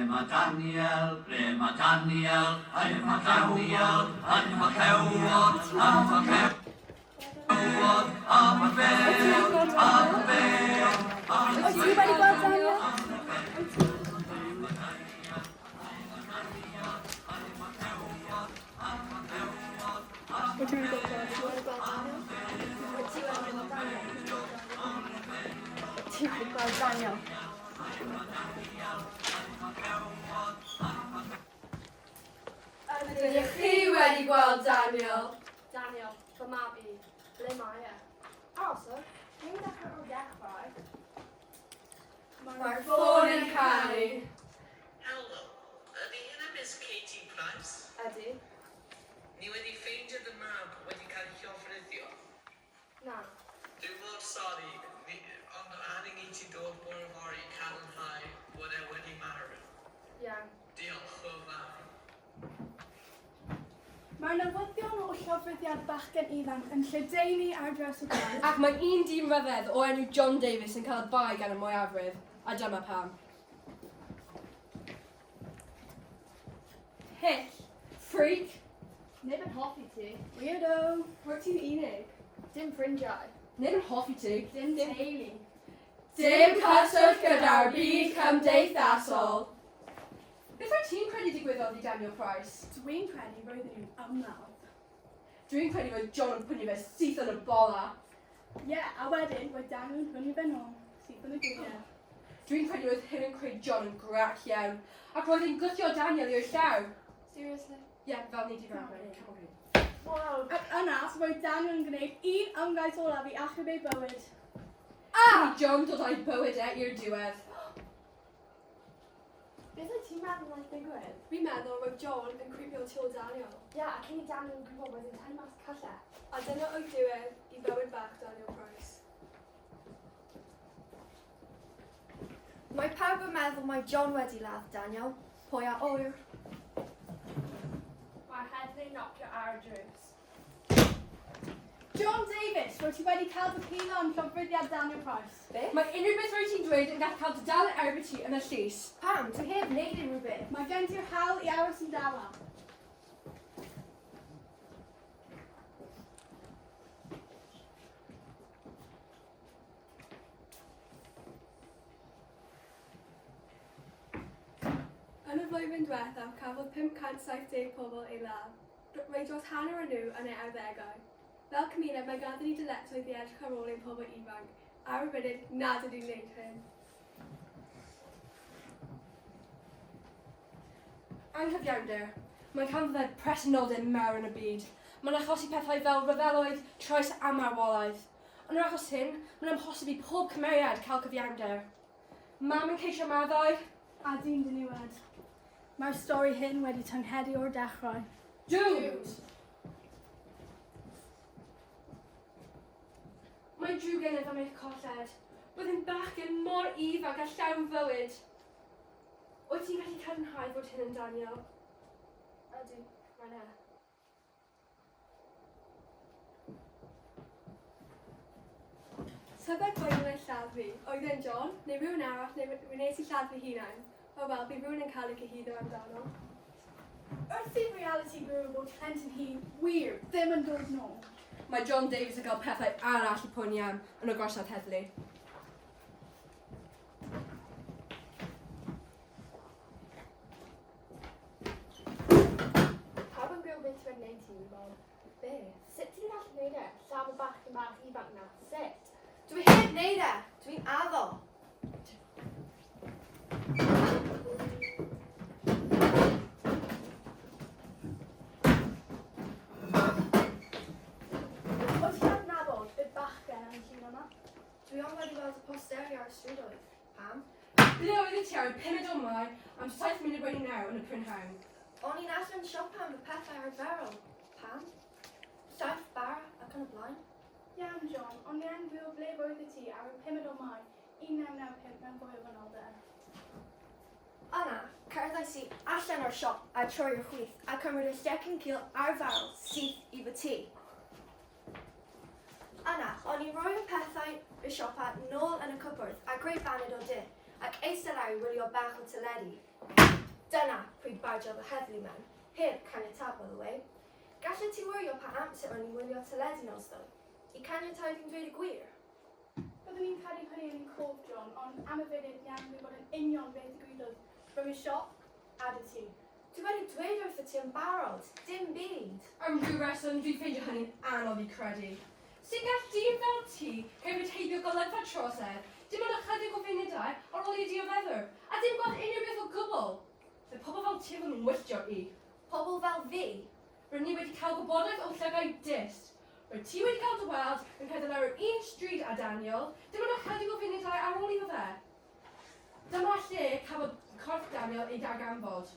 mae Daniel? Ble mae Daniel? Yn fy llewod, yn fy llewod, yn fy llewod, yn fy llewod, yn fy llewod, yn Wyt ti wedi gweld Daniel? Wyt ti wedi gweld Daniel? Ti wedi gweld Daniel? Wyt ti wedi gweld Daniel? Ti wedi gweld Daniel? Ydych chi wedi gweld Daniel? Daniel, fy mab i. Ble mae e? Aroswch, ni'n dechrau o'r dechrau. Mae'r ffôn yn canu. Helo, ydy hynna Miss Katie Price? Ydy. Ni wedi ffeindio dy mab wedi cael ei llofruddio. Na. Dwi mor sori, ni, ond angen i ti dod bore fory i cadarnhau bod e wedi marw. Iawn. Diolch, hwyl fawr. Mae'r newyddion o llofruddiad bachgen ifanc yn lledaenu ar draws y wlad. Ac mae un dyn rhyfedd o enw John Davies yn cael y bai gan y mwyafrif, a dyma pam. Hyll. Freak. Neb yn hoffi ti. Weirdo. Rwyt ti'n unig. Dim ffrindiau. Neb yn hoffi ti. Dim teulu. Dim cyswllt gyda'r byd cymdeithasol. Beth wyt ti'n credu digwyddodd i Daniel Price? Dwi'n credu roedden nhw'n ymladd. Dwi'n credu roedd John yn pwynio fe syth yn y bola. Ie, yeah, a wedyn roedd Daniel yn pwynio fe nôl, syth yn y gwyliau. Dwi'n credu roedd hyn yn creu John yn grac iawn, ac roedd e'n gwthio Daniel i'r llaw. Seriously? Ie, yeah, fel ni di raglen. Come on, Kate. Wow. Ac yna, roedd Daniel yn gwneud un ymgais olaf i achub ei bywyd. A! John dod â'i bywyd e i'r diwedd. Beth wyt ti'n meddwl wnaeth ddigwydd? Fi'n meddwl roedd John yn creepio tu ôl Daniel. Ie, a cyn i Daniel yn gwybod roedd yn tynnu mas cyllell. A dyna oedd diwedd i fywyd bach Daniel Price. Mae pawb yn meddwl mai John wedi ladd Daniel. Pwy a ŵyr? Mae'r heddlu'n nocio ar y drws. John Davies, rwyt ti wedi cael dy pilo am llofruddiad Daniel Price. Beth? Mae unrhyw beth rwyt ti'n dweud yn gallu cael dy dal yn erbyn ti yn y llys. Pam? Dwi heb wneud unrhyw beth. Mae gen ti'r hawl i aros yn dawel. Yn y flwyddyn diwethaf, cafodd 570 pobl eu ladd. Roedd dros hanner o nhw yn eu arddegau. Fel cymuned, mae ganddyn ni dyletswydd i edrych ar ôl ein pobl ifanc, ar y funud nad ydyn ni'n gwneud hyn. Anghyfiawnder. Mae'n canfyddiad presenoldeb mawr yn y byd. Mae'n achosi pethau fel rhyfeloedd, trais a marwolaeth. Yn yr achos hyn, mae'n amhosib i pob cymeriad cael cyfiawnder. Mam yn ceisio maddau. A dyn diniwed. Mae'r stori hyn wedi tynghedu o'r dechrau. Doomed! Mae'n drwg gennyf am eich colled. Roedd yn bachgen mor ifanc a llawn fywyd. Wyt ti'n gallu cadarnhau fod hyn yn Daniel? Ydy, mae'n e. Tybed pwy wnaeth lladd fi? Oedd e'n John, neu rhywun arall, neu wnes i lladd fy hunain? O wel, bydd rhywun yn cael ei cyhuddo amdano. Wrth i realiti guru bod plentyn hi wir ddim yn dod nôl. Mae John Davies yn cael pethau arall i poeni am yn y gorsaf heddlu. Pawb yn gwybod beth ti'n gwneud ti, Bob. Be? Sut ti'n gallu gwneud e? Lladd y bachgen bach ifanc na. Sut? Dwi heb wneud e! Dwi'n addo! Wyt ti'n adnabod y bachgen yn y llun yma? Dwi ond wedi gweld y posteri ar y strydoedd. Pam? Ble oeddet ti ar y pumed o Mai am 7 munud wedi naw yn y prynhawn? O'n i'n allan siopa am fy pethau arferol. Pam? Llaeth, bara ac yn y blaen. Iawn, John, ond ni angen gwybod ble roeddet ti ar y pumed o Mai 1995 mewn fwy o fanylder. Yna, cerddais i allan o'r siop a troi i'r chwith a cymryd y llecyn cul arferol syth i fy tŷ. Yna, o'n i'n rhoi y pethau y siopa nôl yn y cwpwrdd a greu baned o de. ac eistedd lawr i wylio bach o teledu. Dyna pryd bargiodd y heddlu mewn, heb caniatâd by the way. Gallet ti wirio pa amser o'n i'n wylio teledu nos ddoe, i caniatáu fi'n dweud y gwir? Byddwn ni'n cadw hynny yn ein cof, John, ond am y funud ni angen gwybod yn union beth ddigwyddodd rhwng y siop a dy tŷ. Dwi wedi dweud wrtho ti yn barod, dim byd! Am ryw reswm, dwi'n ffeindio hynny'n anodd i credu. Sut gall dyn fel ti cerdded heibio golygfa trosedd dim ond ychydig o funudau ar ôl i'r dioddefwr, a dim gweld unrhyw beth o gwbl? Mae pobl fel ti yn fy ngwylltio i. Pobl fel fi? Rŷn ni wedi cael gwybodaeth o llygaid dyst. Rwyt ti wedi cael dy weld yn cerdded lawr yr un stryd â Daniel, dim ond ychydig o funudau ar ôl iddo fe. Dyma lle cafodd corff Daniel ei darganfod.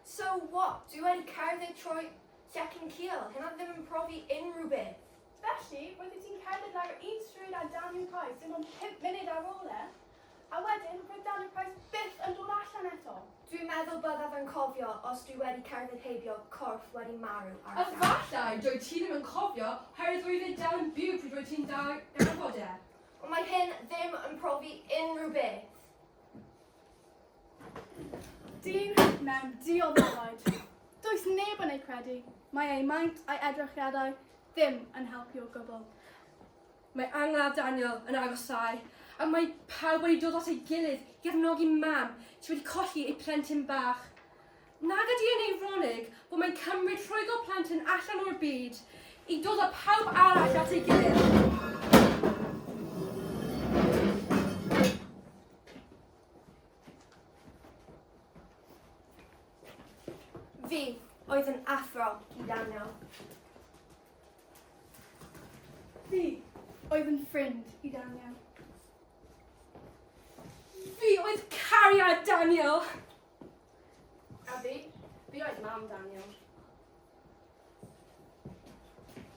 So what? Dwi wedi cerdded trwy llecyn cul, hynna ddim yn profi unrhyw beth. Felly, roeddet ti'n cerdded lawr un stryd â Daniel Price dim ond pump munud ar ôl e, a wedyn roedd Daniel Price byth yn dod allan eto. Dwi'n meddwl byddaf yn cofio os dwi wedi cerdded heibio corff wedi marw ar y llawr. Efallai dwyt ti ddim yn cofio oherwydd roedd e dal yn byw pryd roedd ti'n darganfod e. Ond mae hyn ddim yn profi unrhyw beth. Dyn mewn dioddefaid. Does neb yn ei credu. Mae ei maint a'i edrychiadau ddim yn helpu o gwbl. Mae angladd Daniel yn agosáu, ac mae pawb wedi dod at ei gilydd i gefnogi mam sydd wedi colli ei phlentyn bach. Nag ydy e'n eironig bod mae'n cymryd rhwygo plentyn allan o'r byd i dod â phawb arall at ei gilydd? Fi oedd yn athro i Daniel. Fi oedd yn ffrind i Daniel. Fi oedd cariad Daniel! A fi? Fi oedd mam Daniel.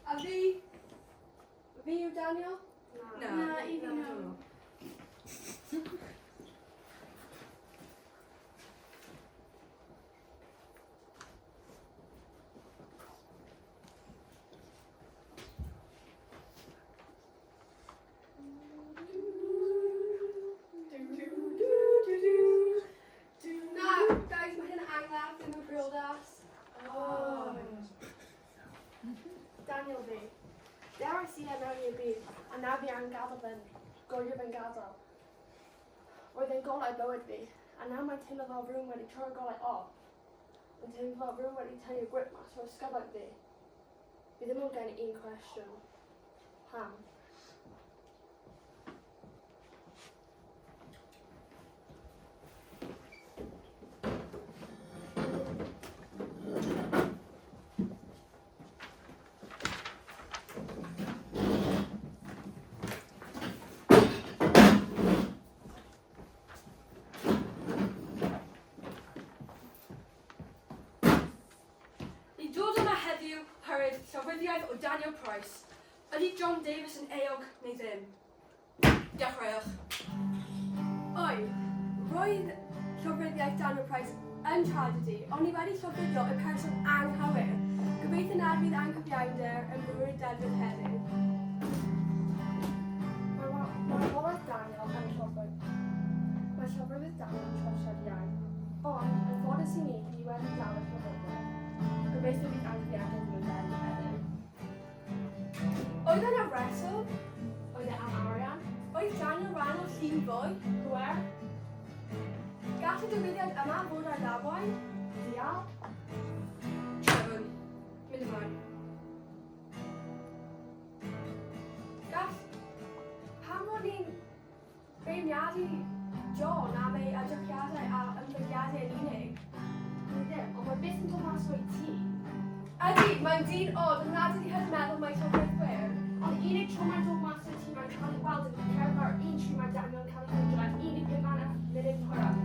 A fi? Fi yw Daniel? Na. Na, i fi na. Na, guys, mae hyn yn angladd, ddim yn briodas. Oh. Daniel fi. Dewis i e mewn i'r byd, a na fi angen gadael fe'n gorio fe'n gadael. Roedd e'n golau bywyd fi, a nawr mae'n teimlo fel rhywun wedi troi'r golau off. Mae'n teimlo fel rhywun wedi tynnu'r grip mas o'r ysgyfaint fi. Fi ddim ond gen i un cwestiwn. Pam? Ni'n dod yma heddiw oherwydd llofruddiaeth o Daniel Price. Ydy John Davies yn euog neu ddim? Dechreuwch. Oedd. Roedd llofruddiaeth Daniel Price yn tragedy, ond ni wedi llofruddio y person anghywir. Gobeithio na fydd anghyfiawnder yn bwrw'r dedwydd heddiw. Mae marwolaeth Daniel yn llofrud. Mae llofruddiaeth Daniel yn trosiad iawn. Ond, yn ffodus i ni, ni wedi dal y llofruddiaeth. Gobeithio fydd anghyfiawnder ddim yn dedwydd heddiw. Oedd yna reswm? Oedd e am arian? Oedd Daniel rhan o llun fwy? Pwer? Gall y digwyddiad yma fod ar ddamwain? Dial? Trefn. Mynd ymlaen. Gall... Pam bod ni'n beirniadu John am ei edrychiadau a ymddygiadau yn unig? Dwi ddim, ond mae byth yn dod mas o'i tŷ. Ydy, mae'n dyn od, ond nad ydi hyn meddwl mai llofruddwyr. Ond unig tro mae'n dod mas o'i tŷ mae'n cael ei weld yn cerdded ar un tree mae Daniel yn cael ei ffeindio am 15 munud yn hwyrach.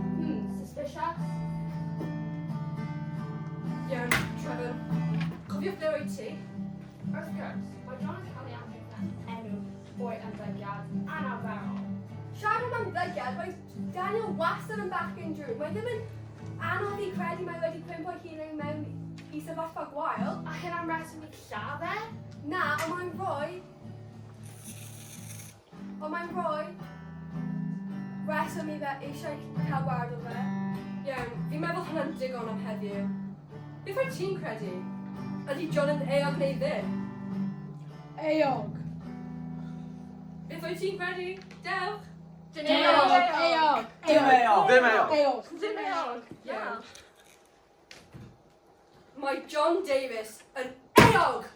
Suspicious? Iawn, Trefn. Cofio ble wyt ti? Wrth gwrs, mae John yn cael ei amddiffyn enw o'i ymddygiad anarferol. Siarad am ymddygiad, mae Daniel wastad yn bachgen drwg. Mae ddim yn anodd i credu mae wedi cwympo hunain mewn i sefyllfa gwael. A hyn am reswm i lladd e? Na, ond mae'n rhoi... Ond mae'n rhoi... Reswm i fe eisiau cael gwared o fe. Iawn, fi'n meddwl hwnna'n digon am heddiw. Beth wyt ti'n credu? Ydy John yn euog neu ddim? Euog. Beth wyt ti'n credu? Dewch! Euog. Euog. Dim euog. Ddim euog. Euog. Ddim euog. Iawn. Mae John Davies yn euog!